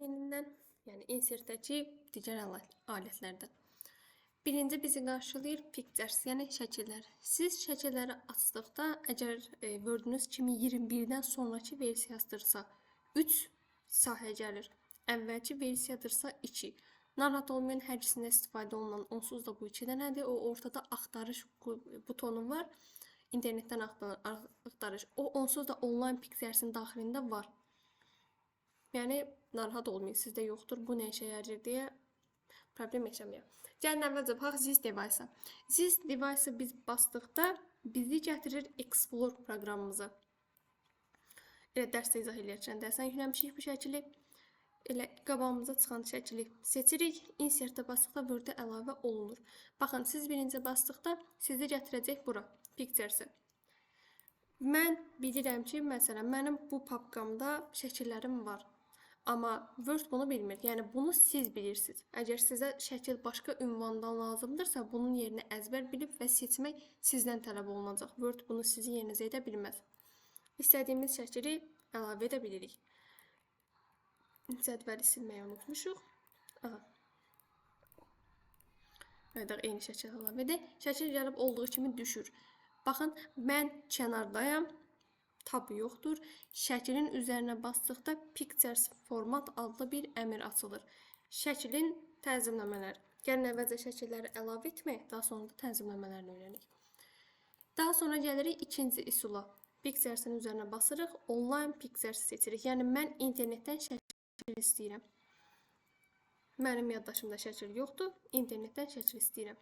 Yenidən, yəni insertdəki digər alətlərdən. Birinci bizi qarşılayır Pictures, yəni şəkillər. Siz şəkilləri açdıqda, əgər Word-ünüz 2021-dən sonraki versiyasıdırsa 3 sahə gəlir. Əvvəlki versiyadırsa 2. Narahat olmayın, hər ikisində istifadə olunan onsuz da bu 2 dənədir. O ortada axtarış butonu var. İnternetdən axtarış. O onsuz da online Pictures'in daxilində var. Yəni narahat olmayın, sizdə yoxdur, bu nə işə yarayır deyə problem yaşamayaq. Gəlin əvvəlcə baxaq This Device-a. This Device-ı biz basdıqda bizi gətirir Explore proqramımıza. Elə dərsdə izah eləyərkən dərsdən yükləmişik bu şəkili. Elə qabağımıza çıxan şəkili seçirik. Insert-ə basdıqda Word-ə əlavə olunur. Baxın, siz birinci basdıqda sizi gətirəcək bura, Pictures-ə. Mən bilirəm ki, məsələn, mənim bu papkamda şəkillərim var. Amma Word bunu bilmir. Yəni bunu siz bilirsiniz. Əgər sizə şəkil başqa ünvandan lazımdırsa, bunun yerinə əzbər bilib və seçmək sizdən tələb olunacaq. Word bunu sizin yerinizə edə bilməz. İstədiyimiz şəkili əlavə edə bilirik. Cədvəli silməyi unutmuşuq. Aha. Qayıdaq, eyni şəkil əlavə edək. Şəkil gəlib olduğu kimi düşür. Baxın, mən kənardayam. Tab yoxdur. Şəklin üzərinə basdıqda Pictures Format adlı bir əmr açılır. Şəklin tənzimləmələri. Gəlin əvvəlcə şəkilləri əlavə etmək, daha sonra da tənzimləmələrini öyrənək. Daha sonra gəlirik ikinci üsula. Pictures'in üzərinə basırıq, Online Pictures seçirik. Yəni mən internetdən şəkil istəyirəm. Mənim yaddaşımda şəkil yoxdur, internetdən şəkil istəyirəm.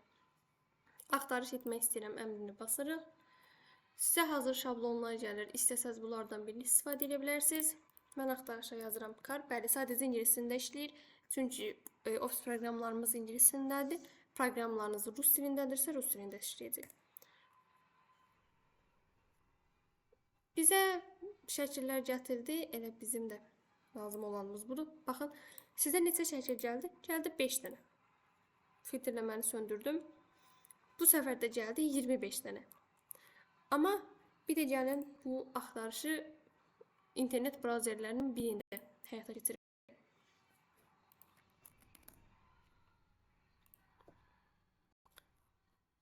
Axtarış etmək istəyirəm əmrini basırıq. Sizə hazır şablonlar gəlir. İstəsəz bunlardan birini istifadə edə bilərsiniz. Mən axtarışa yazıram car. Bəli, sadəcə ingilis dilində işləyir. Çünki Office proqramlarımız ingilis dilindədir. Proqramlarınız rus dilindədirsə, rus dilində işləyəcək. Bizə şəkillər gətirdi. Elə bizim də lazım olanımız budur. Baxın, sizə neçə şəkil gəldi? Gəldi 5 dənə. Filtrləməni söndürdüm. Bu səfər də gəldi 25 dənə. Amma bir də gəlin bu axtarışı internet brauzerlərinin birində həyata keçirək.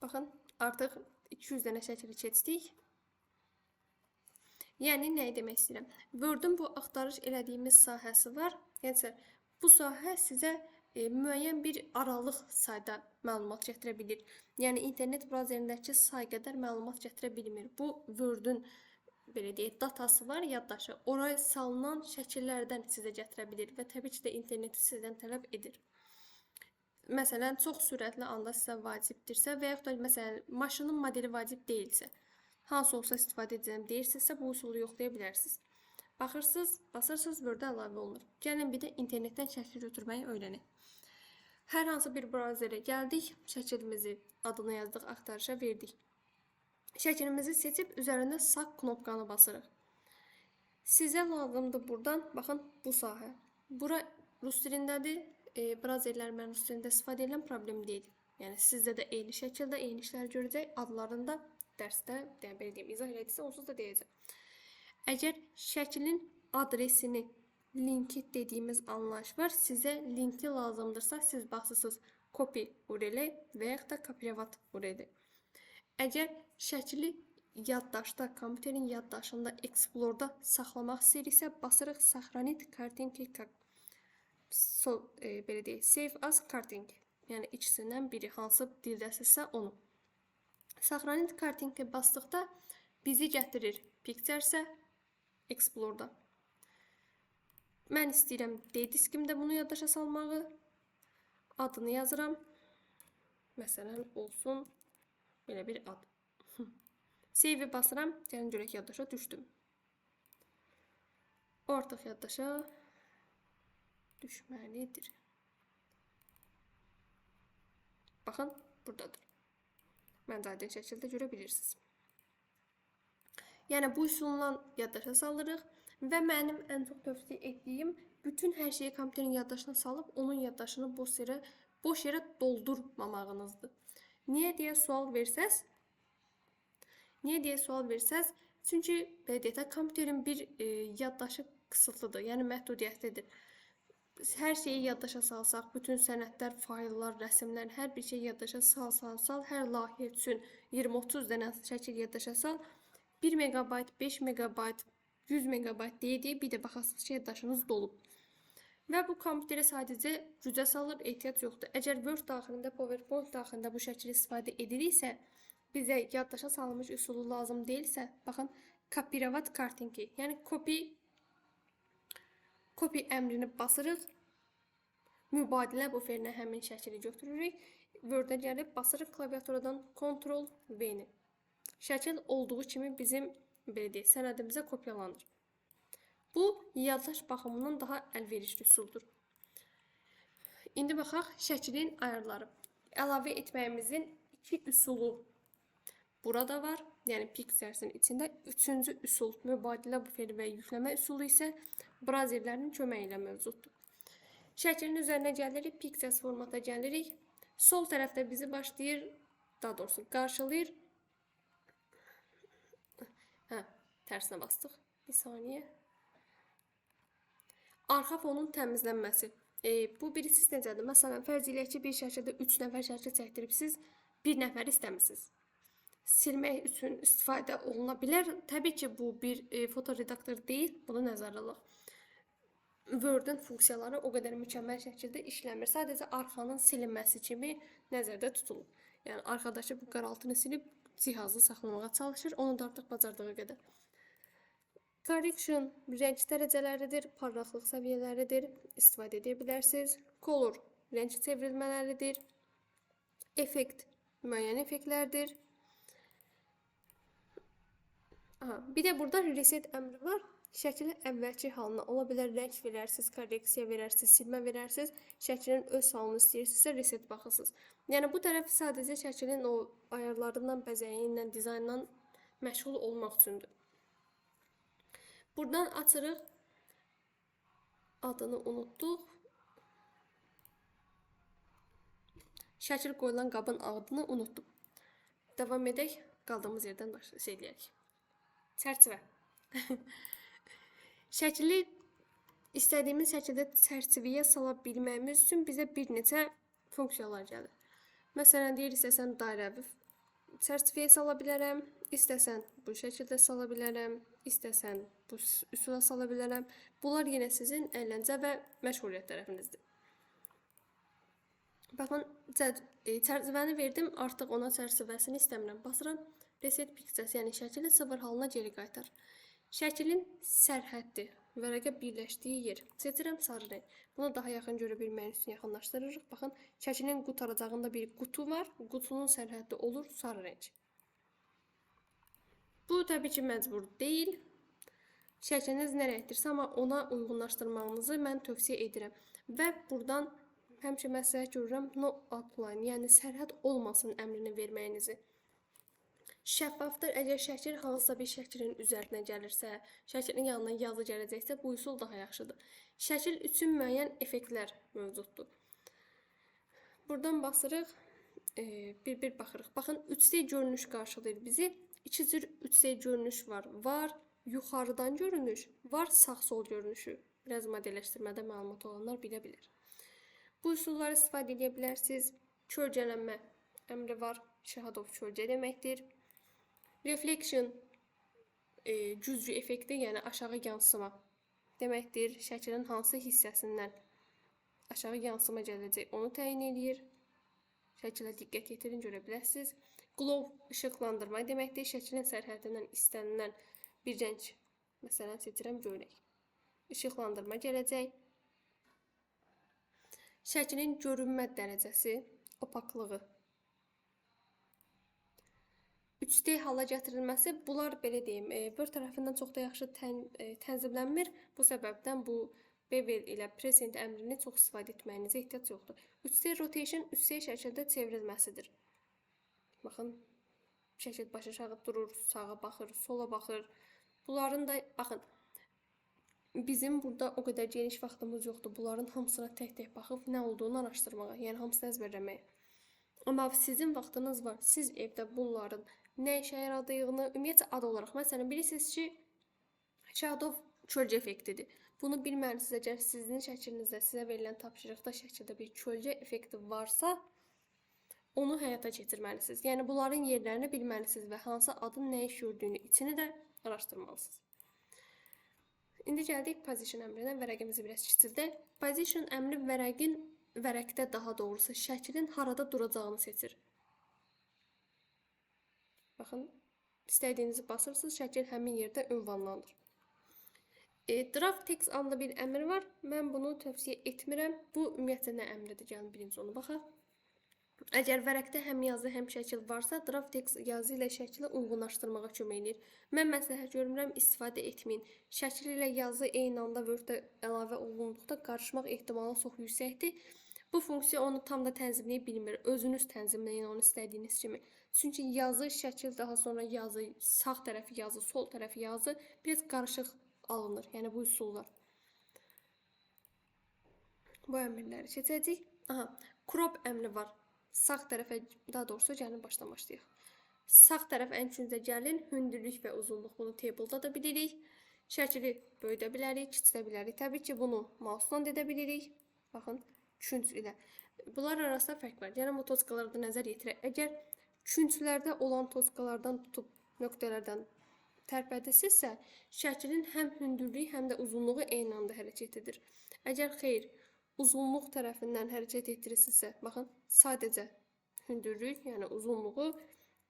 Baxın, artıq 200 dənə şəkili keçdik. Yəni, nəyi demək istəyirəm? Word-ün bu axtarış elədiyimiz sahəsi var. Yəni, bu sahə sizə müəyyən bir aralıq sayda məlumat gətirə bilir. Yəni, internet brauzerindəki say qədər məlumat gətirə bilmir. Bu, Word-ün, belə deyək, datası var, yaddaşı. Oraya salınan şəkillərdən sizə gətirə bilir və təbii ki də interneti sizdən tələb edir. Məsələn, çox sürətli anda sizə vacibdirsə və yaxud da, məsələn, maşının modeli vacib deyilsə, hansı olsa istifadə edəcəm deyirsinizsə, bu üsulu yoxlaya bilərsiniz. Baxırsınız, basırsınız, Word-ə əlavə olunur. Gəlin bir də internetdən şəkil götürməyi öyrənək. Hər hansı bir brauzerə gəldik, şəklimizi adını yazdıq, axtarışa verdik. Şəklimizi seçib üzərində sağ knopkanı basırıq. Sizə lazımdır buradan, baxın, bu sahə. Bura rus dilindədir. Brauzerlər mən rus dilində istifadə edirəm, problem deyil. Yəni, sizdə də eyni şəkildə, eyni işlər görəcək. Adlarını da dərsdə, yəni, belə deyim, izah elədiksə, onsuz da deyəcəm. Əgər şəklin adresini, linki dediyimiz anlayış var, sizə linki lazımdırsa, siz basırsınız copy URL və yaxud da kopyavat URL. Əgər şəkli yaddaşda, kompüterin yaddaşında, Explore-da saxlamaq istəyiriksə, basırıq Sahranit Kartinki, belə deyək, Save as Kartinki. Yəni, ikisindən biri hansı dildəsinizsə onu. Sahranit Kartinki basdıqda bizi gətirir Pictures'ə, Explore-da. Mən istəyirəm D diskimdə bunu yaddaşa salmağı. Adını yazıram. Məsələn, olsun belə bir ad. Save-i basıram. Gəlin görək yaddaşa düşdüm. O artıq yaddaşa düşməlidir. Baxın, buradadır. Məncə aydın şəkildə görə bilirsiniz. Yəni, bu üsulla yaddaşa salırıq və mənim ən çox tövsiyə etdiyim bütün hər şeyi kompüterin yaddaşına salıb, onun yaddaşını boş yerə doldurmamağınızdır. Niyə deyə sual versəz? Niyə deyə sual versəz? Çünki, belə deyək də, kompüterin bir yaddaşı qısıtlıdır, yəni məhdudiyyətlidir. Hər şeyi yaddaşa salsaq, bütün sənədlər, fayllar, rəsimlər, hər bir şey yaddaşa sal, sal, sal, hər layihə üçün 20-30 dənə şəkil yaddaşa sal, 1 megabayt, 5 megabayt, 100 megabayt deyə-deyə bir də baxasınız ki, yaddaşınız dolub. Və bu kompüterə sadəcə gücə salır, ehtiyac yoxdur. Əgər Word daxilində, PowerPoint daxilində bu şəkil istifadə edilirsə, bizə yaddaşa salınmış üsulu lazım deyilsə, baxın, kopirovat kartinki, yəni copy əmrini basırıq, mübadilə buferinə həmin şəkili götürürük, Word-ə gəlib basırıq klaviaturadan Ctrl V-ni. Şəkil olduğu kimi bizim, belə deyək, sənədimizə kopyalanır. Bu, yaddaş baxımından daha əlverişli üsuldur. İndi baxaq şəklin ayarları. Əlavə etməyimizin iki üsulu burada var. Yəni Pictures'in içində. Üçüncü üsul mübadilə buferi və yükləmə üsulu isə brazerlərin köməyi ilə mövcuddur. Şəklin üzərinə gəlirik, Pictures formata gəlirik. Sol tərəfdə bizi başlayır, daha doğrusu qarşılayır. Hə, tərsinə bastıq. Bir saniyə. Arxa fonun təmizlənməsi. Bu bilirsiniz necədir? Məsələn, fərz eləyək ki, bir şəkildə 3 nəfər şəkil çəkdiribsiz, bir nəfər istəmisiniz. Silmək üçün istifadə oluna bilər. Təbii ki, bu bir fotoredaktor deyil, bunu nəzərə alaq. Word-ün funksiyaları o qədər mükəmməl şəkildə işləmir. Sadəcə arxanın silinməsi kimi nəzərdə tutulub. Yəni, arkadaşı bu qaraltını silib cihazı saxlamağa çalışır, onu da artıq bacardığı qədər. Correction rəng dərəcələridir, parlaqlıq səviyyələridir, istifadə edə bilərsiniz. Color rəng çevrilmələridir. Effekt müəyyən effektlərdir. Aha, bir də burada reset əmri var. Şəklin əvvəlki halına ola bilər rəng verərsiniz, korreksiya verərsiniz, silmə verərsiniz. Şəklin öz halını istəyirsinizsə reset baxırsınız. Yəni bu tərəf sadəcə şəklin o ayarlarından, bəzəyi ilə, dizaynla məşğul olmaq üçündür. Buradan açırıq. Adını unutduq. Şəkil qoyulan qabın adını unutdum. Davam edək. Qaldığımız yerdən şey eləyək. Çərçivə. Şəkili istədiyimiz şəkildə çərçivəyə sala bilməyimiz üçün bizə bir neçə funksiyalar gəlir. Məsələn, deyir, istəsən dairəvi çərçivəyə sala bilərəm, istəsən bu şəkildə sala bilərəm, istəsən bu üsula sala bilərəm. Bunlar yenə sizin əyləncə və məşğuliyyət tərəfinizdir. Baxın, çərçivəni verdim, artıq ona çərçivəsini istəmirəm. Basıram, reset pictures, yəni şəkili sıfır halına geri qaytar. Şəklin sərhəddi, vərəqə birləşdiyi yer. Seçirəm sarı rəng. Bunu daha yaxın görə bilməyin üçün yaxınlaşdırırıq. Baxın, şəklin qutaracağında bir qutu var. Qutunun sərhəddi olur sarı rəng. Bu təbii ki, məcbur deyil. Şəkliniz nə rəngdirsə, amma ona uyğunlaşdırmağınızı mən tövsiyə edirəm. Və buradan həmişə məsləhət görürəm no outline, yəni sərhəd olmasın əmrini verməyinizi. Şəffafdır. Əgər şəkil hansısa bir şəklin üzərinə gəlirsə, şəklin yanına yazı gələcəksə, bu üsul daha yaxşıdır. Şəkil üçün müəyyən effektlər mövcuddur. Buradan basırıq, bir-bir baxırıq. Baxın, 3D görünüş qarşılayır bizi. İki cür 3D görünüş var. Var yuxarıdan görünüş, var sağ-sol görünüşü. Biraz modelləşdirmədə məlumat olanlar bilə bilər. Bu üsulları istifadə edə bilərsiniz. Kölgələnmə əmri var. Shadow kölgə deməkdir. Reflection güzgü effekti, yəni aşağı yansıma deməkdir. Şəklin hansı hissəsindən aşağı yansıma gələcək, onu təyin eləyir. Şəkilə diqqət yetirin, görə bilərsiniz. Glow işıqlandırma deməkdir. Şəklin sərhədindən istənilən bir rəng, məsələn, seçirəm göynək. Işıqlandırma gələcək. Şəklin görünmə dərəcəsi, opaklığı. 3D hala gətirilməsi, bunlar belə deyim, Word tərəfindən çox da yaxşı tənzimlənmir. Bu səbəbdən bu bevel ilə present əmrini çox istifadə etməyinizə ehtiyac yoxdur. 3D rotation 3D şəkildə çevrilməsidir. Baxın, şəkil baş aşağı durur, sağa baxır, sola baxır. Bunların da, baxın, bizim burada o qədər geniş vaxtımız yoxdur. Bunların hamısına tək-tək baxıb nə olduğunu araşdırmağa, yəni hamısını əzbərləməyə. Amma sizin vaxtınız var. Siz evdə bunların nə işə yaradığını, ümumiyyətcə ad olaraq, məsələn, bilirsiniz ki, shadow kölgə effektidir. Bunu bilməlisiniz, əgər sizin şəklinizdə sizə verilən tapşırıqda şəkildə bir kölgə effekti varsa, onu həyata keçirməlisiniz. Yəni bunların yerlərini bilməlisiniz və hansı adın nə iş gördüyünü içini də araşdırmalısınız. İndi gəldik position əmrinə. Vərəqimizi biraz kiçildək. Position əmri vərəqdə daha doğrusu şəklin harada duracağını seçir. Baxın, istədiyinizi basırsınız, şəkil həmin yerdə ünvanlanır. Draft text adlı bir əmr var. Mən bunu tövsiyə etmirəm. Bu ümumiyyətlə nə əmridir? Gəlin birinci onu baxaq. Əgər vərəqdə həm yazı, həm şəkil varsa, draft text yazı ilə şəkli uyğunlaşdırmağa kömək eləyir. Mən məsləhət görmürəm, istifadə etməyin. Şəkil ilə yazı eyni anda Word-də əlavə olunduqda qarışmaq ehtimalı çox yüksəkdir. Bu funksiya onu tam da tənzimləyə bilmir. Özünüz tənzimləyin onu istədiyiniz kimi. Çünki yazı, şəkil, daha sonra yazı, sağ tərəfi yazı, sol tərəfi yazı biraz qarışıq alınır. Yəni bu üsullar. Bu əmrləri seçəcəyik. Aha, crop əmri var. Sağ tərəfə, daha doğrusu gəlin başdan başlayaq. Sağ tərəf ən küncə gəlin, hündürlük və uzunluq bunu table-da da bilirik. Şəkili böyüdə bilərik, kiçildə bilərik. Təbii ki, bunu mouse-la da edə bilirik. Baxın, künc ilə. Bunlar arasında fərq var. Yəni bu toçkalara da nəzər yetirək. Əgər künclərdə olan toçkalardan tutub nöqtələrdən tərpədilsinizsə, şəklin həm hündürlüyü, həm də uzunluğu eyni anda hərəkət edir. Əgər xeyr, uzunluq tərəfindən hərəkət etdirirsinizsə, baxın, sadəcə hündürlük, yəni uzunluğu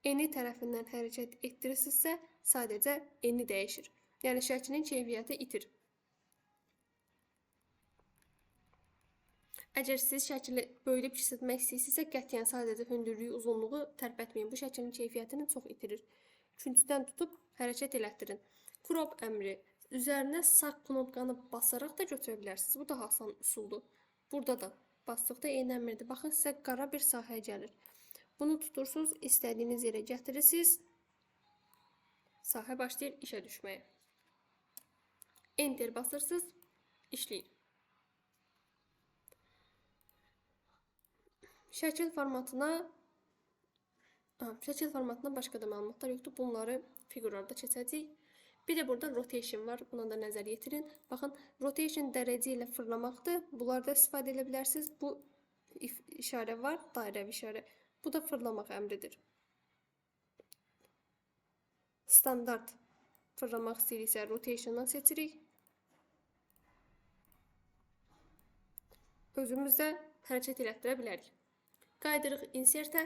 eni tərəfindən hərəkət etdirirsinizsə, sadəcə eni dəyişir. Yəni şəklin keyfiyyəti itir. Əgər siz şəkli böyüdüb kiçiltmək istəyirsinizsə, qətiyyən sadəcə hündürlüyü, uzunluğu tərpətməyin. Bu şəklin keyfiyyətini çox itirir. Küncdən tutub hərəkət elətdirin. Crop əmri üzərinə sağ knopkanı basaraq da götürə bilərsiniz. Bu daha asan üsuldur. Burada da basdıqda eyni əmrdir. Baxın, sizə qara bir sahəyə gəlir. Bunu tutursunuz, istədiyiniz yerə gətirirsiniz. Sahə başlayır işə düşməyə. Enter basırsınız, işləyir. Şəkil formatına başqa da məlumatlar yoxdur. Bunları fiqurlarda keçəcəyik. Bir də burada rotation var. Buna da nəzər yetirin. Baxın, rotation dərəcə ilə fırlamaqdır. Bunlarda istifadə edə bilərsiniz. Bu işarə var, dairəvi işarə. Bu da fırlamaq əmridir. Standart fırlamaq istəyiriksə rotationdan seçirik. Özümüz də hərəkət elətdirə bilərik. Qayıdırıq insertə.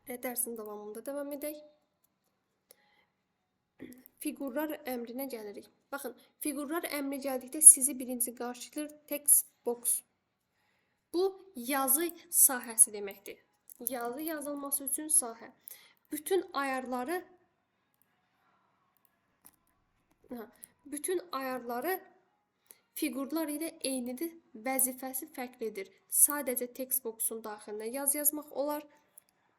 Dərsin davamında davam edək. Fiqurlar əmrinə gəlirik. Baxın, fiqurlar əmri gəldikdə sizi birinci qarşılayır text box. Bu, yazı sahəsi deməkdir. Yazı yazılması üçün sahə. Bütün ayarları fiqurlar ilə eynidir, vəzifəsi fərqlidir. Sadəcə text box'un daxilinə yaz yazmaq olar.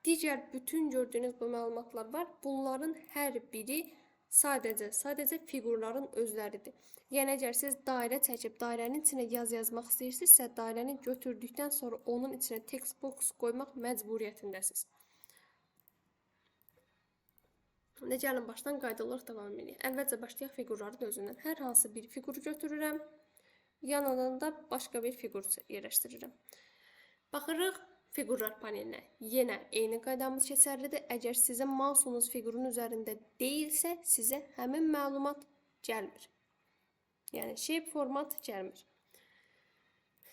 Digər bütün gördüyünüz bu məlumatlar var. Bunların hər biri sadəcə fiqurların özləridir. Yəni, əgər siz dairə çəkib dairənin içinə yaz yazmaq istəyirsinizsə, dairəni götürdükdən sonra onun içinə text box qoymaq məcburiyyətindəsiniz. İndi gəlin başdan qayda olaraq davam edək. Əvvəlcə başlayaq fiqurların özündən. Hər hansı bir fiquru götürürəm. Yanından da başqa bir fiqur yerləşdirirəm. Baxırıq fiqurlar panelinə. Yenə eyni qaydamız keçərlidir. Əgər sizin mouse'unuz fiqurun üzərində deyilsə, sizə həmin məlumat gəlmir. Yəni, shape format gəlmir.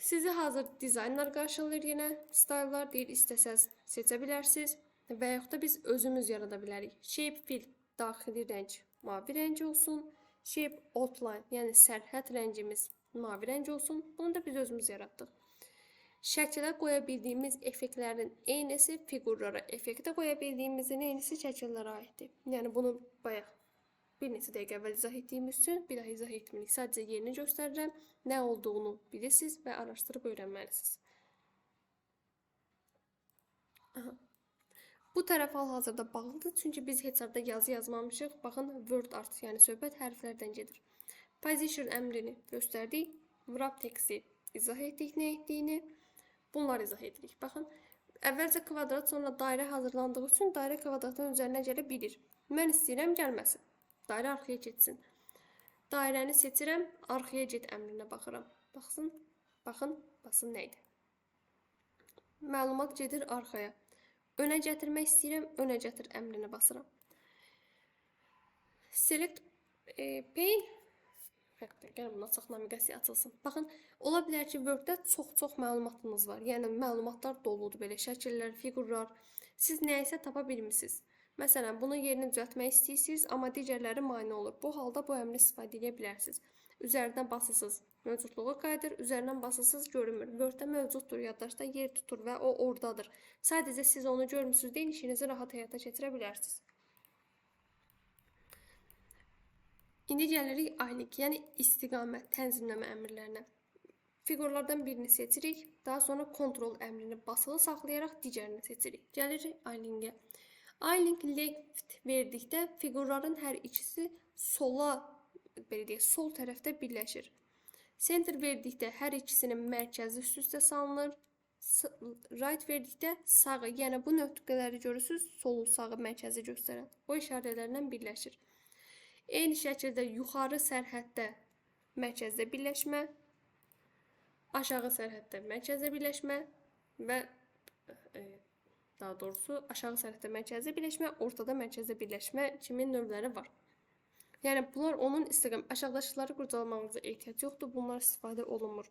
Sizi hazır dizaynlar qarşılayır yenə. Style'lar deyir, istəsəz seçə bilərsiniz. Və yaxud da biz özümüz yarada bilərik. Shape fill daxili rəng mavi rəng olsun. Shape outline, yəni sərhəd rəngimiz mavi rəng olsun. Bunu da biz özümüz yaratdıq. Şəkilə qoya bildiyimiz effektlərin eynisi fiqurlara, effektə qoya bildiyimizin eynisi şəkillərə aiddir. Yəni bunu bayaq bir neçə dəqiqə əvvəl izah etdiyimiz üçün bir daha izah etmirik. Sadəcə yerini göstərirəm, nə olduğunu bilirsiniz və araşdırıb öyrənməlisiniz. Aha. Bu tərəf hal-hazırda bağlıdır, çünki biz heç harda yazı yazmamışıq. Baxın, word art, yəni söhbət hərflərdən gedir. Position əmrini göstərdik, wrap texti izah etdik, nə etdiyini. Bunları izah edirik. Baxın, əvvəlcə kvadrat, sonra dairə hazırlandığı üçün dairə kvadratın üzərinə gələ bilir. Mən istəyirəm gəlməsin. Dairə arxaya keçsin. Dairəni seçirəm, arxaya get əmrinə baxıram. Baxsın, baxın, basın nə idi? Məlumat gedir arxaya. Önə gətirmək istəyirəm, önə gətir əmrinə basıram. Select pane. Gəlin buna çox naviqasiya açılsın. Baxın, ola bilər ki, Word-də çox-çox məlumatınız var. Yəni, məlumatlar doludur, belə şəkillər, fiqurlar. Siz nəyisə tapa bilmirsiniz. Məsələn, bunun yerini düzəltmək istəyirsiniz, amma digərləri mane olur. Bu halda bu əmri istifadə edə bilərsiniz. Üzərindən basırsınız, mövcudluğu qayıdır, üzərindən basırsınız, görünmür. Word-də mövcuddur, yaddaşda yer tutur və o oradadır. Sadəcə siz onu görmüsünüz deyin, işinizi rahat həyata keçirə bilərsiniz. İndi gəlirik align, yəni istiqamət, tənzimləmə əmrlərinə. Fiqurlardan birini seçirik, daha sonra kontrol əmrini basılı saxlayaraq digərini seçirik. Gəlirik align'ə. Align left verdikdə fiqurların hər ikisi sola, belə deyək, sol tərəfdə birləşir. Center verdikdə hər ikisinin mərkəzi üst-üstə salınır. Right verdikdə sağı, yəni bu nöqtələri görürsünüz, solu, sağı, mərkəzi göstərən o işarələrlə birləşir. Eyni şəkildə yuxarı sərhəddə mərkəzdə birləşmə, aşağı sərhəddə mərkəzdə birləşmə və daha doğrusu aşağı sərhəddə mərkəzdə birləşmə, ortada mərkəzdə birləşmə kimi növləri var. Yəni bunlar onun istiqam aşağıdakıları qurcalamağınıza ehtiyac yoxdur. Bunlar istifadə olunmur.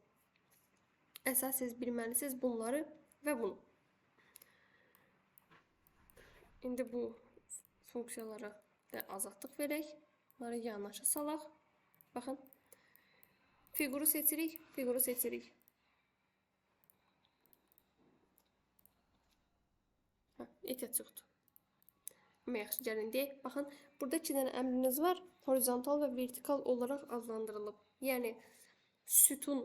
Əsas siz bilməlisiniz bunları və bunu. İndi bu funksiyalara da azadlıq verək. Bunları yanaşı salaq. Baxın. Fiquru seçirik, fiquru seçirik. Hə, ehtiyac yoxdur. Amma yaxşı, gəlin deyək. Baxın, burada iki dənə əmriniz var. Horizontal və vertikal olaraq adlandırılıb. Yəni, sütun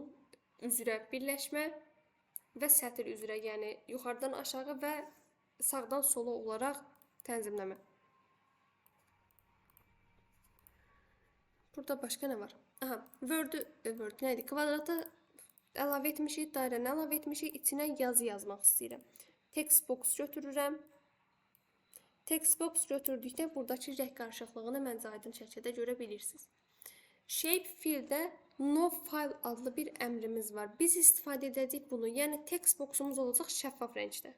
üzrə birləşmə və sətir üzrə, yəni yuxarıdan aşağı və sağdan sola olaraq tənzimləmə. Burada başqa nə var? Aha, Word nə idi? Kvadrata əlavə etmişik, dairəni əlavə etmişik, içinə yazı yazmaq istəyirəm. Text box götürürəm. Text box götürdükdə buradakı rəng qarışıqlığını məncə aydın şəkildə görə bilirsiniz. Shape fill-də no file adlı bir əmrimiz var. Biz istifadə edəcəyik bunu. Yəni text boxumuz olacaq şəffaf rəngdə.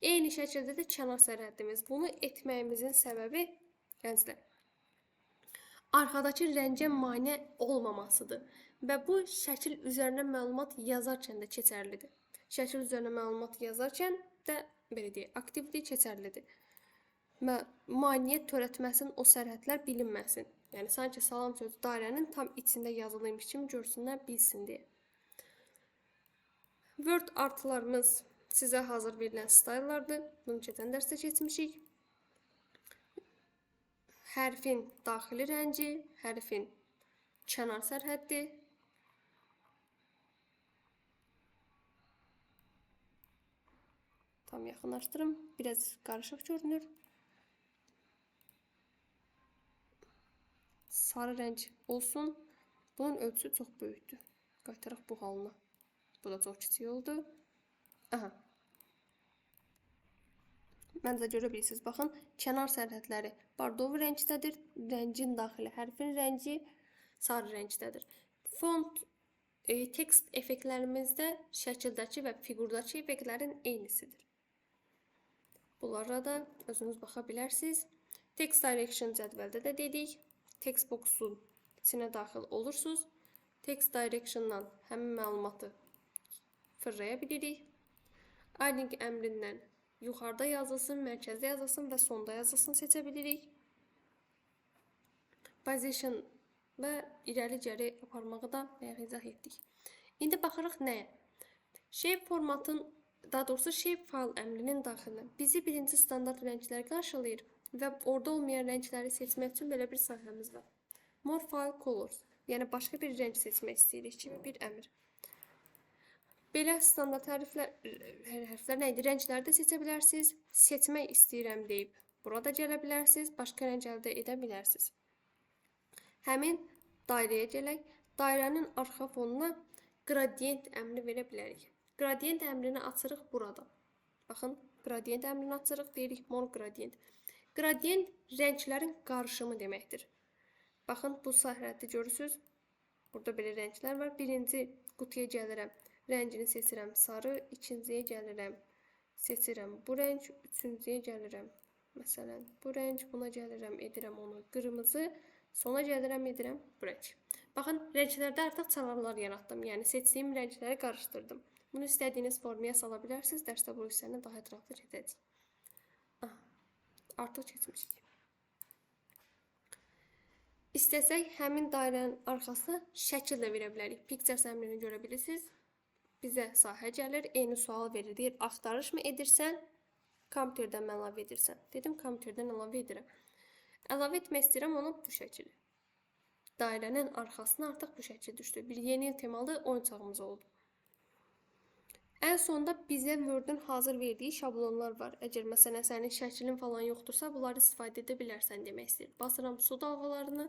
Eyni şəkildə də kənar sərhəddimiz. Bunu etməyimizin səbəbi, gənclər, arxadakı rəngə mane olmamasıdır. Və bu şəkil üzərinə məlumat yazarkən də keçərlidir. Şəkil üzərinə məlumat yazarkən də, belə deyək, aktivdir, keçərlidir. Və maneə törətməsin, o sərhədlər bilinməsin. Yəni, sanki salam sözü dairənin tam içində yazılıymış kimi görsünlər, bilsin deyə. Word artılarımız sizə hazır verilən style'lardır. Bunu keçən dərsdə keçmişik. Hərfin daxili rəngi, hərfin kənar sərhəddi. Tam yaxınlaşdırım. Biraz qarışıq görünür. Sarı rəng olsun. Bunun ölçüsü çox böyükdür. Qaytaraq bu halına. Bu da çox kiçik oldu. Aha. Məncə görə bilirsiniz. Baxın, kənar sərhədləri bardov rəngdədir. Rəngin daxili hərfin rəngi sarı rəngdədir. Font, tekst effektlərimizdə şəkildəki və fiqurdakı effektlərin eynisidir. Bunlara da özünüz baxa bilərsiniz. Text direction cədvəldə də dedik. Text box'un içinə daxil olursunuz. Text direction'dan həmin məlumatı fırlaya bilirik. Align əmrindən yuxarıda yazılsın, mərkəzdə yazılsın və sonda yazılsın seçə bilirik. Position və irəli-geri aparmağı da bayaq izah etdik. İndi baxırıq nəyə? Shape formatın, daha doğrusu shape file əmrinin daxilinə bizi birinci standart rənglər qarşılayır və orada olmayan rəngləri seçmək üçün belə bir sahəmiz var. More file colors, yəni başqa bir rəng seçmək istəyirik kimi bir əmr. Belə standart hərflər nə idi? Rəngləri də seçə bilərsiniz. Seçmək istəyirəm deyib burada gələ bilərsiniz. Başqa rəng əldə edə bilərsiniz. Həmin dairəyə gələk. Dairənin arxa fonuna gradient əmri verə bilərik. Gradient əmrini açırıq burada. Baxın, gradient əmrini açırıq. Deyirik more gradient. Gradient rənglərin qarışımı deməkdir. Baxın, bu sahədə görürsünüz. Burada belə rənglər var. Birinci qutuya gəlirəm. Rəngini seçirəm sarı. İkinciyə gəlirəm. Seçirəm bu rəng. Üçüncüyə gəlirəm. Məsələn, bu rəng. Buna gəlirəm, edirəm onu qırmızı. Sona gəlirəm, edirəm bu rəng. Baxın, rənglərdə artıq çalarlar yaratdım. Yəni, seçdiyim rəngləri qarışdırdım. Bunu istədiyiniz formaya sala bilərsiniz. Dərsdə bu hissəni daha ətraflı keçəcəyik. Aha, artıq keçmişik. İstəsək, həmin dairənin arxasına şəkil də verə bilərik. Pictures əmrini görə bilirsiniz. Bizə sahə gəlir, eyni sual verir. Deyir, axtarış mı edirsən, kompüterdən mı əlavə edirsən? Dedim, kompüterdən əlavə edirəm. Əlavə etmək istəyirəm onu bu şəkili. Dairənin arxasına artıq bu şəkil düşdü. Bir yeni il temalı oyuncağımız oldu. Ən sonda bizə Word-ün hazır verdiyi şablonlar var. Əgər məsələn sənin şəklin falan yoxdursa, bunları istifadə edə bilərsən demək istəyir. Basıram su dalğalarını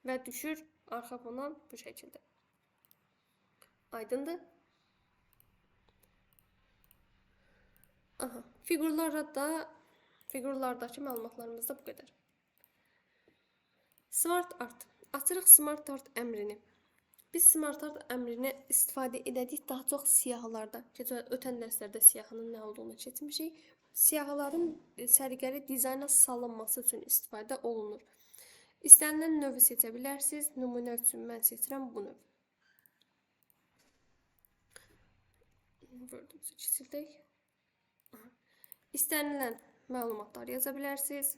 və düşür arxa fona bu şəkildə. Aydındır? Aha, fiqurlardakı məlumatlarımız da bu qədər. Smart Art. Açırıq Smart Art əmrini. Biz Smart Art əmrini istifadə edədik daha çox siyahılarda. Ötən dərslərdə siyahının nə olduğunu keçmişik. Siyahıların səliqəli dizayna salınması üçün istifadə olunur. İstənilən növü seçə bilərsiniz. Nümunə üçün mən seçirəm bu növ. Word-ümüzü kiçildək. İstənilən məlumatlar yaza bilərsiniz.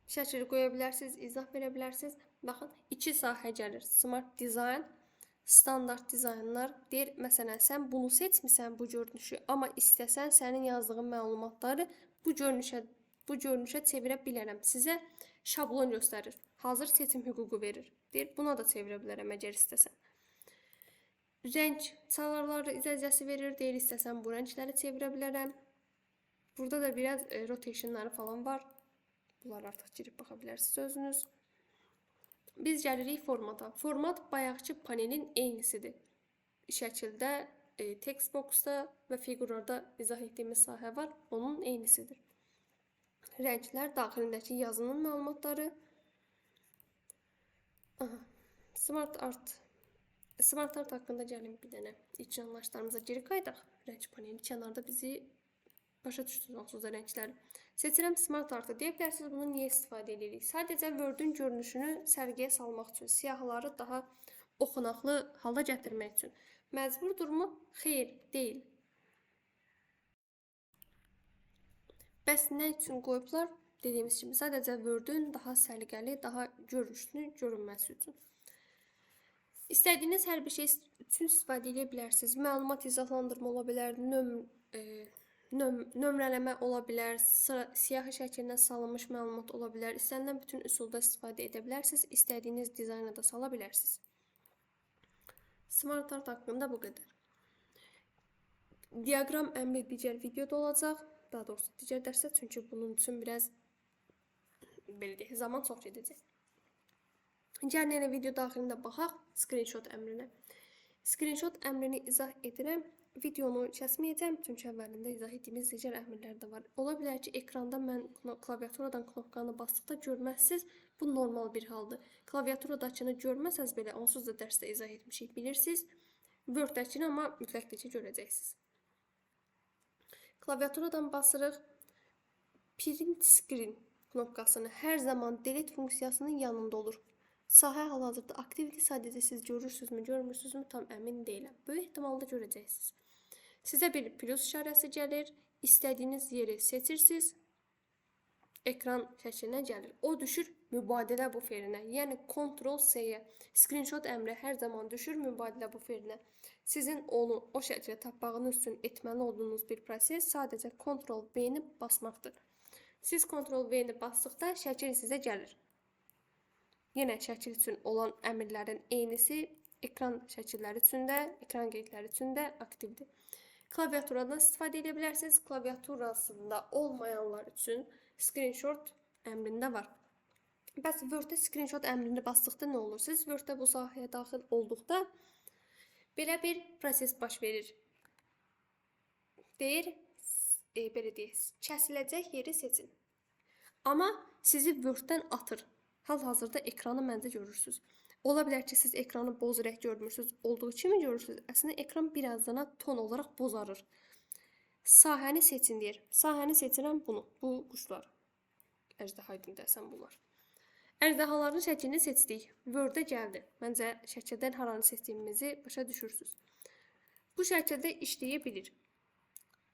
Şəkil qoya bilərsiniz, izah verə bilərsiniz. Baxın, iki sahə gəlir. Smart Design, standart dizaynlar. Deyir, məsələn, sən bunu seçmisən, bu görünüşü, amma istəsən sənin yazdığın məlumatları bu görünüşə çevirə bilərəm. Sizə şablon göstərir. Hazır seçim hüququ verir. Deyir, buna da çevirə bilərəm əgər istəsən. Rəng çalarları icazəsi verir. Deyir, istəsən bu rəngləri çevirə bilərəm. Burada da biraz rotationları falan var. Bunlar artıq girib baxa bilərsiniz özünüz. Biz gəlirik formata. Format bayaqki panelin eynisidir. Şəkildə, text boxda və fiqurlarda izah etdiyimiz sahə var. Onun eynisidir. Rənglər, daxilindəki yazının məlumatları. Aha, Smart Art. Smart Art haqqında gəlin bir dənə ilk anlayışlarımıza geri qayıdaq. Rəng paneli kənarda bizi başa düşdünüz onsuz da rəngləri. Seçirəm Smart Art'ı. Deyə bilərsiniz, bunu niyə istifadə edirik? Sadəcə Word-ün görünüşünü sərgiyə salmaq üçün, siyahıları daha oxunaqlı hala gətirmək üçün. Məcburdurmu? Xeyr, deyil. Bəs nə üçün qoyublar? Dediyimiz kimi, sadəcə Word-ün daha səliqəli, daha görünüşlü görünməsi üçün. İstədiyiniz hər bir şey üçün istifadə edə bilərsiniz. Məlumat izahlandırma ola bilər, nömrələmə ola bilər, siyahı şəklinə salınmış məlumat ola bilər. İstənilən bütün üsulda istifadə edə bilərsiniz. İstədiyiniz dizayna da sala bilərsiniz. Smart Art haqqında bu qədər. Diaqram əmri digər videoda olacaq. Daha doğrusu digər dərsdə, çünki bunun üçün biraz belə deyək, zaman çox gedəcək. Gəlin elə video daxilində baxaq screenshot əmrinə. Screenshot əmrini izah edirəm. Videonu kəsməyəcəm, çünki əvvəlində izah etdiyimiz digər əmrlər də var. Ola bilər ki, ekranda mən klaviaturadan knopkanı basdıqda görməzsiniz. Bu normal bir haldır. Klaviaturadakını görməsəniz belə, onsuz da dərsdə izah etmişik, bilirsiniz. Word-dəkini amma mütləqdir ki, görəcəksiniz. Klaviaturadan basırıq. Print screen knopkasını hər zaman delete funksiyasının yanında olur. Sahə hal-hazırda aktivdir. Sadəcə siz görürsünüzmü, görmürsünüzmü tam əmin deyiləm. Böyük ehtimalla görəcəksiniz. Sizə bir plus işarəsi gəlir. İstədiyiniz yeri seçirsiniz. Ekran şəklinə gəlir. O düşür mübadilə buferinə. Yəni Ctrl-C-yə. Screenshot əmri hər zaman düşür mübadilə buferinə. Sizin onu o şəkildə tapmağınız üçün etməli olduğunuz bir proses sadəcə Ctrl-V-ni basmaqdır. Siz Ctrl-V-ni basdıqda şəkil sizə gəlir. Yenə şəkil üçün olan əmrlərin eynisi ekran şəkilləri üçün də, ekran qeydləri üçün də aktivdir. Klaviaturadan istifadə edə bilərsiniz. Klaviaturasında olmayanlar üçün screenshot əmrində var. Bəs Word-də screenshot əmrini basdıqda nə olur? Siz Word-də bu sahəyə daxil olduqda belə bir proses baş verir. Deyir, belə deyək, kəsiləcək yeri seçin. Amma sizi Word-dən atır. Hal-hazırda ekranı məncə görürsünüz. Ola bilər ki, siz ekranı boz rəng görmürsünüz. Olduğu kimi görürsünüz. Əslində ekran birazdan ton olaraq bozarır. Sahəni seçin deyir. Sahəni seçirəm bunu. Bu quşlar. Əjdaha idi desəm bunlar. Əjdahaların şəklini seçdik. Word-ə gəldi. Məncə şəkildən haranı seçdiyimizi başa düşürsünüz. Bu şəkildə işləyə bilir.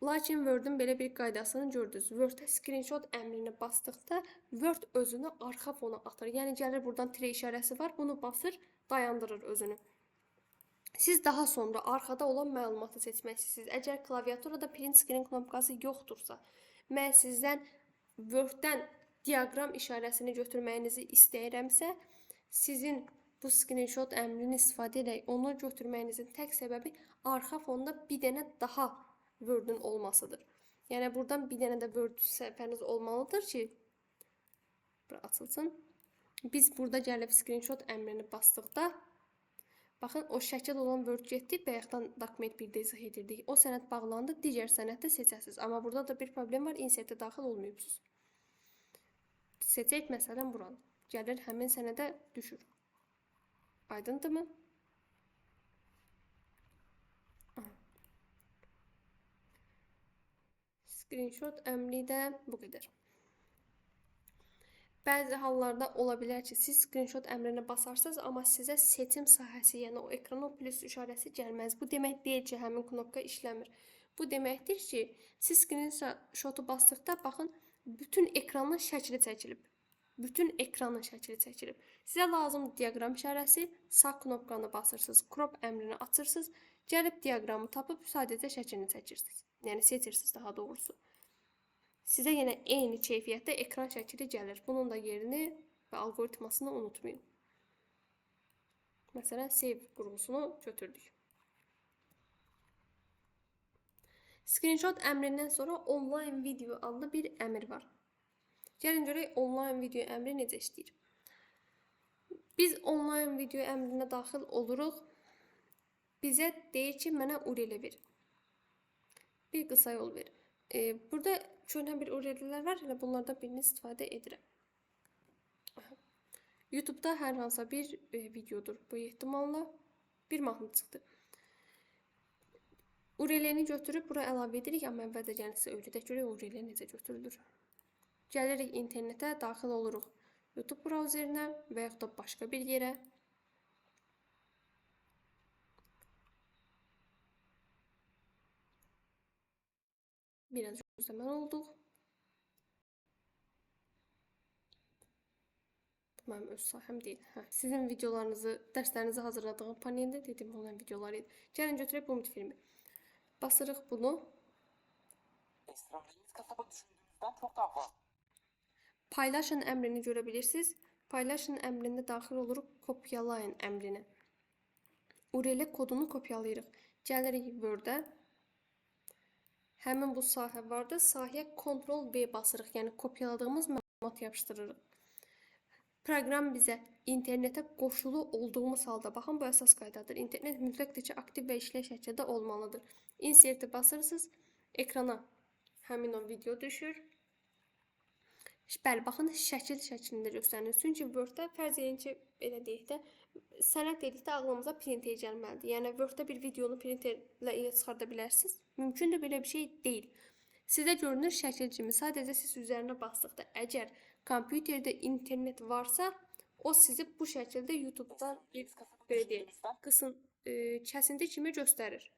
Lakin Word-ün belə bir qaydasını gördünüz. Word-ə screenshot əmrini basdıqda Word özünü arxa fona atır. Yəni gəlir buradan tire işarəsi var. Bunu basır, dayandırır özünü. Siz daha sonra arxada olan məlumatı seçmək istəyirsiniz. Əgər klaviaturada print screen knopkası yoxdursa, mən sizdən Word-dən diaqram işarəsini götürməyinizi istəyirəmsə, sizin bu screenshot əmrini istifadə edərək onu götürməyinizin tək səbəbi arxa fonda bir dənə daha Word-ün olmasıdır. Yəni buradan bir dənə də Word səhifəniz olmalıdır ki, bura açılsın. Biz burada gəlib screenshot əmrini basdıqda, baxın o şəkil olan Word getdi, bayaqdan dokument 1-də izah edirdik. O sənəd bağlandı, digər sənəddə seçəsiniz. Amma burada da bir problem var, insertə daxil olmayıbsınız. Seçək məsələn buranı. Gəlir həmin sənədə düşür. Aydındırmı? Screenshot əmri də bu qədər. Bəzi hallarda ola bilər ki, siz screenshot əmrini basarsınız, amma sizə seçim sahəsi, yəni o ekrana o plus işarəsi gəlməz. Bu demək deyil ki, həmin knopka işləmir. Bu deməkdir ki, siz screenshotu basdıqda, baxın, bütün ekranın şəkli çəkilib. Bütün ekranın şəkli çəkilib. Sizə lazımdır diaqram işarəsi, sağ knopkanı basırsınız, crop əmrini açırsınız, gəlib diaqramı tapıb sadəcə şəklini çəkirsiniz. Yəni seçirsiniz daha doğrusu. Sizə yenə eyni keyfiyyətdə ekran şəkli gəlir. Bunun da yerini və alqoritmasını unutmayın. Məsələn, save qurğusunu götürdük. Screenshot əmrindən sonra online video adlı bir əmr var. Gəlin görək online video əmri necə işləyir. Biz online video əmrinə daxil oluruq. Bizə deyir ki, mənə URL ver. Bir qısa yol ver. Burada köhnə bir URL-lər var. Elə bunlardan birini istifadə edirəm. YouTube-da hər hansısa bir videodur. Bu ehtimalla bir mahnı çıxdı. URL-ni götürüb bura əlavə edirik, amma əvvəldə gəlin sizə öyrədək görək URL necə götürülür. Gəlirik internetə, daxil oluruq YouTube brauzerinə və yaxud da başqa bir yerə. Biraz gözləməli olduq. Bu mənim öz sahəm deyil. Hə, sizin videolarınızı, dərslərinizi hazırladığım paneldə dediyim olan videolar idi. Gəlin götürək bu multfilmi. Basırıq bunu. Paylaşın əmrini görə bilirsiniz. Paylaşın əmrində daxil oluruq kopyalayın əmrinə. URL kodunu kopyalayırıq. Gəlirik Word-ə. Həmin bu sahə vardı. Sahəyə Ctrl-V basırıq. Yəni kopyaladığımız məlumat yapışdırırıq. Proqram bizə internetə qoşulu olduğumuz halda, baxın bu əsas qaydadır. İnternet mütləqdir ki, aktiv və işlək şəkildə olmalıdır. Insert'i basırsınız, ekrana həmin o video düşür. Bəli, baxın şəkil şəklində göstərilir. Çünki Word-də fərz edin ki, belə deyək də, sənəd dedikdə ağlımıza printer gəlməlidir. Yəni Word-də bir videonu printerlə ilə çıxarda bilərsiniz. Mümkündür, belə bir şey deyil. Sizə görünür şəkil kimi. Sadəcə siz üzərinə basdıqda, əgər kompüterdə internet varsa, o sizi bu şəkildə YouTube-dan bir belə deyək, qısın kəsinti kimi göstərir.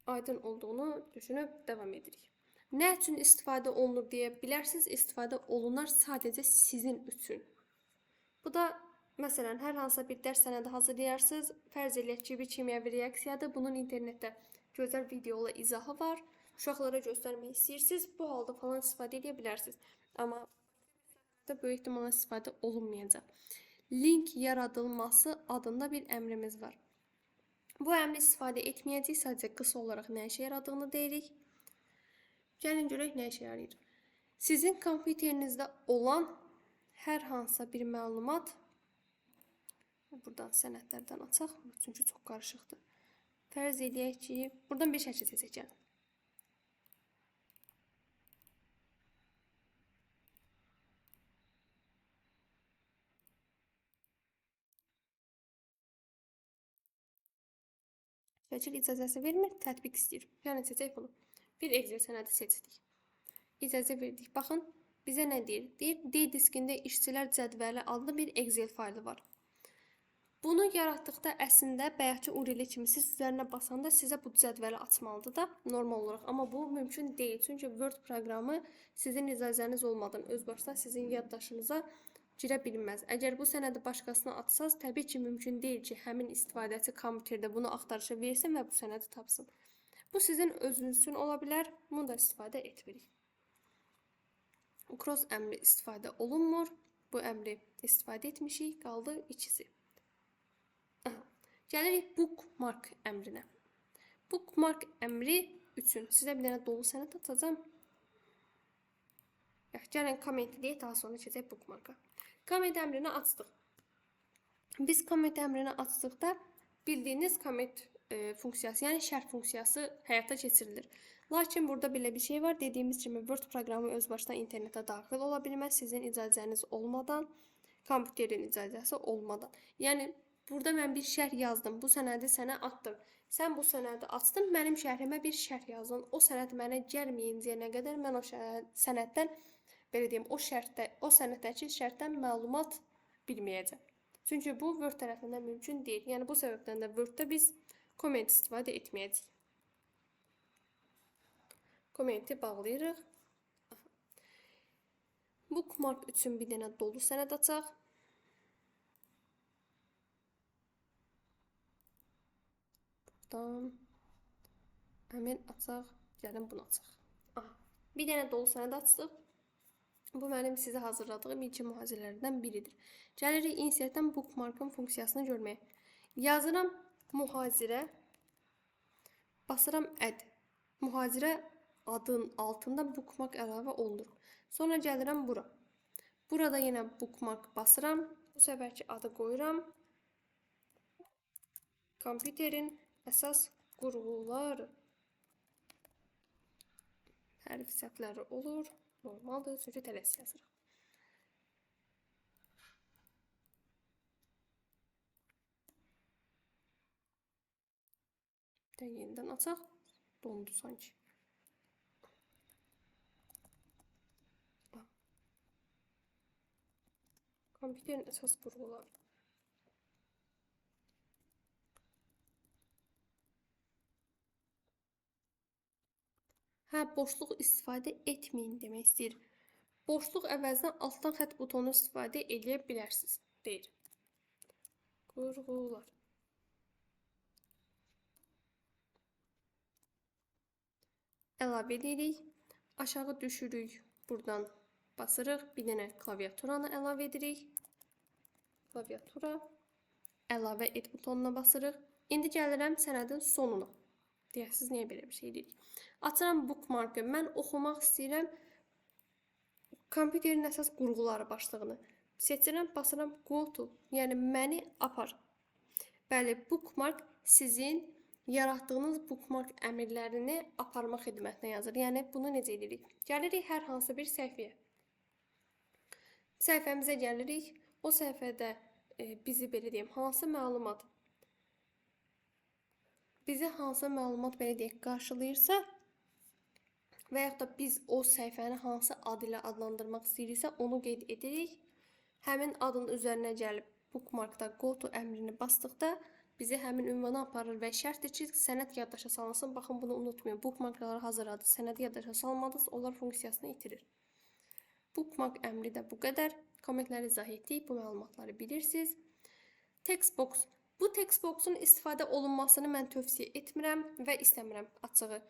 Aydın olduğunu düşünüb davam edirik. Nə üçün istifadə olunur deyə bilərsiniz. İstifadə olunar sadəcə sizin üçün. Bu da məsələn, hər hansısa bir dərs sənədi hazırlayarsınız. Fərz eləyək ki, bir kimyəvi reaksiyadır. Bunun internetdə gözəl videola izahı var. Uşaqlara göstərmək istəyirsiniz. Bu halda falan istifadə edə bilərsiniz. Amma da böyük ehtimalla istifadə olunmayacaq. Link yaradılması adında bir əmrimiz var. Bu əmri istifadə etməyəcəyik. Sadəcə qısa olaraq nə işə yaradığını deyirik. Gəlin görək nə işə yarayır. Sizin kompüterinizdə olan hər hansısa bir məlumat, buradan sənədlərdən açaq, çünki çox qarışıqdır. Fərz eləyək ki, buradan bir şəkil seçək. Vəkil icazəsi vermir, tətbiq istəyir. Yəni seçək bunu. Bir Excel sənədi seçdik. İcazə verdik. Baxın, bizə nə deyir? Deyir, D diskində işçilər cədvəli adlı bir Excel faylı var. Bunu yaratdıqda əslində bayaqki URL kimi siz üzərinə basanda sizə bu cədvəli açmalıdır da normal olaraq. Amma bu mümkün deyil. Çünki Word proqramı sizin icazəniz olmadan öz başına sizin yaddaşınıza girə bilməz. Əgər bu sənədi başqasına atsaz, təbii ki, mümkün deyil ki, həmin istifadəçi kompüterdə bunu axtarışa versin və bu sənədi tapsın. Bu sizin özünüz üçün ola bilər. Bunu da istifadə etmirik. Cross əmri istifadə olunmur. Bu əmri istifadə etmişik. Qaldı ikisi. Aha. Gəlirik bookmark əmrinə. Bookmark əmri üçün sizə bir dənə dolu sənəd atacağam. Gəlin comment deyək, daha sonra keçək bookmarka. Comment əmrini açdıq. Biz comment əmrini açdıqda bildiyiniz comment funksiyası, yəni şərh funksiyası həyata keçirilir. Lakin burada belə bir şey var. Dediyimiz kimi Word proqramı öz başına internetə daxil ola bilməz sizin icazəniz olmadan, kompüterin icazəsi olmadan. Yəni burada mən bir şərh yazdım. Bu sənədi sənə atdım. Sən bu sənədi açdın, mənim şərhimə bir şərh yazdın. O sənəd mənə gəlməyincəyə nə qədər mən o sənəddən, belə deyim, o şərhdə, o sənəddəki şərhdən məlumat bilməyəcəm. Çünki bu Word tərəfindən mümkün deyil. Yəni bu səbəbdən də Word-də biz comment istifadə etməyəcəyik. Commenti bağlayırıq. Bookmark üçün bir dənə dolu sənəd açaq. Buradan əmir açaq. Gəlin bunu açaq. Aha. Bir dənə dolu sənəd açdıq. Bu mənim sizə hazırladığım ilkin mühazirələrdən biridir. Gəlirik insertdən bookmarkın funksiyasını görməyə. Yazıram mühazirə, basıram add. Mühazirə adın altında bookmark əlavə olunur. Sonra gəlirəm bura. Burada yenə bookmark basıram. Bu səfərki adı qoyuram. Kompüterin əsas qurğuları. Hərf səhvləri olur. Normaldır, çünki tələs yazırıq. Bir də yenidən açaq. Dondu sanki. Kompüterin əsas qurğuları. Hə, boşluq istifadə etməyin demək istəyir. Boşluq əvəzinə altdan xətt butonu istifadə eləyə bilərsiniz, deyir. Qurğular. Əlavə edirik. Aşağı düşürük. Buradan basırıq. Bir dənə klaviaturanı əlavə edirik. Klaviatura. Əlavə et butonuna basırıq. İndi gəlirəm sənədin sonuna. Deyəsiniz, niyə belə bir şey deyirik? Açıram bookmarkı. Mən oxumaq istəyirəm kompüterin əsas qurğuları başlığını. Seçirəm, basıram go to, yəni məni apar. Bəli, bookmark sizin yaratdığınız bookmark əmrlərini aparma xidmətinə yazır. Yəni bunu necə edirik? Gəlirik hər hansı bir səhifəyə. Səhifəmizə gəlirik. O səhifədə bizi belə deyim, hansı məlumat bizi hansı məlumat belə deyək qarşılayırsa və yaxud da biz o səhifəni hansı ad ilə adlandırmaq istəyiriksə onu qeyd edirik. Həmin adın üzərinə gəlib bookmarkda go to əmrini basdıqda bizi həmin ünvana aparır və şərtdir ki, sənəd yaddaşa salınsın. Baxın, bunu unutmayın. Bookmarkları hazırladı, sənədi yaddaşa salmadınız, onlar funksiyasını itirir. Bookmark əmri də bu qədər. Kommentləri izah etdik, bu məlumatları bilirsiniz. Textbox. Bu textboxun istifadə olunmasını mən tövsiyə etmirəm və istəmirəm açığı.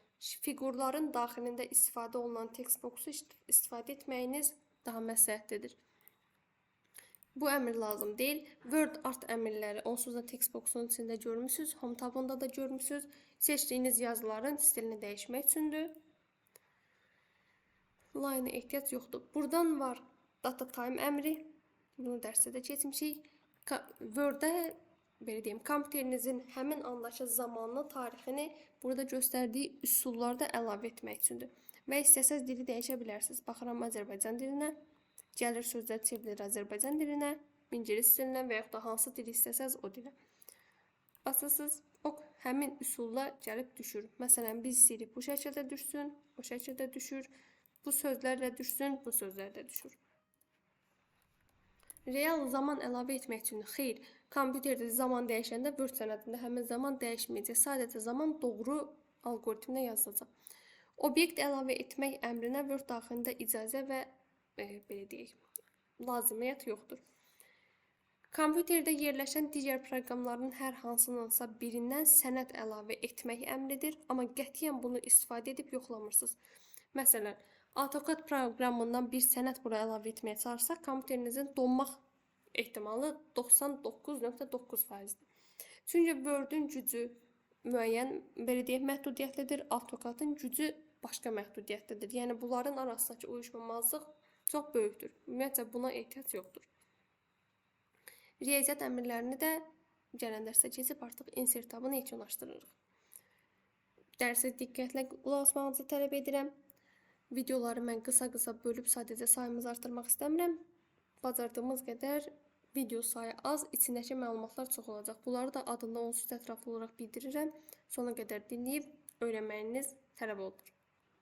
Fiqurların daxilində istifadə olunan textboxu istifadə etməyiniz daha məsləhətlidir. Bu əmr lazım deyil. Word art əmrləri onsuz da textboxun içində görmüsünüz, home tabında da görmüsünüz. Seçdiyiniz yazıların stilini dəyişmək üçündür. Line-a ehtiyac yoxdur. Buradan var data time əmri. Bunu dərsdə də keçmişik. Word-də belə deyim, kompüterinizin həmin andakı zamanını, tarixini burada göstərdiyi üsullarda əlavə etmək üçündür. Və istəsəz dili dəyişə bilərsiniz. Baxıram Azərbaycan dilinə, gəlir sözlər çevrilir Azərbaycan dilinə, ingilis dilinə və yaxud da hansı dili istəsəz o dilə. Basırsınız, ox həmin üsulla gəlib düşür. Məsələn, biz istəyirik bu şəkildə düşsün, o şəkildə düşür. Bu sözlərlə düşsün, bu sözlərlə düşür. Real zaman əlavə etmək üçün xeyr, kompüterdə zaman dəyişəndə Word sənədində həmin zaman dəyişməyəcək. Sadəcə zaman doğru alqoritmlə yazılacaq. Obyekt əlavə etmək əmrinə Word daxilində icazə və belə deyək, lazımiyyət yoxdur. Kompüterdə yerləşən digər proqramların hər hansınınsa birindən sənəd əlavə etmək əmridir, amma qətiyyən bunu istifadə edib yoxlamırsınız. Məsələn, AutoCAD proqramından bir sənəd bura əlavə etməyə çalışsaq, kompüterinizin donmaq ehtimalı 99.9%-dir. Çünki Word-ün gücü müəyyən, belə deyək, məhdudiyyətlidir, AutoCAD-ın gücü başqa məhdudiyyətlidir. Yəni bunların arasındakı uyuşmamazlıq çox böyükdür. Ümumiyyətcə buna ehtiyac yoxdur. Riyaziyyat əmrlərini də gələn dərsdə keçib artıq insert tabını yekunlaşdırırıq. Dərsə diqqətlə qulaq asmağınızı tələb edirəm. Videoları mən qısa-qısa bölüb sadəcə sayımızı artırmaq istəmirəm. Bacardığımız qədər video sayı az, içindəki məlumatlar çox olacaq. Bunları da adında onsuz ətraflı olaraq bildirirəm. Sona qədər dinləyib öyrənməyiniz tələb olunur.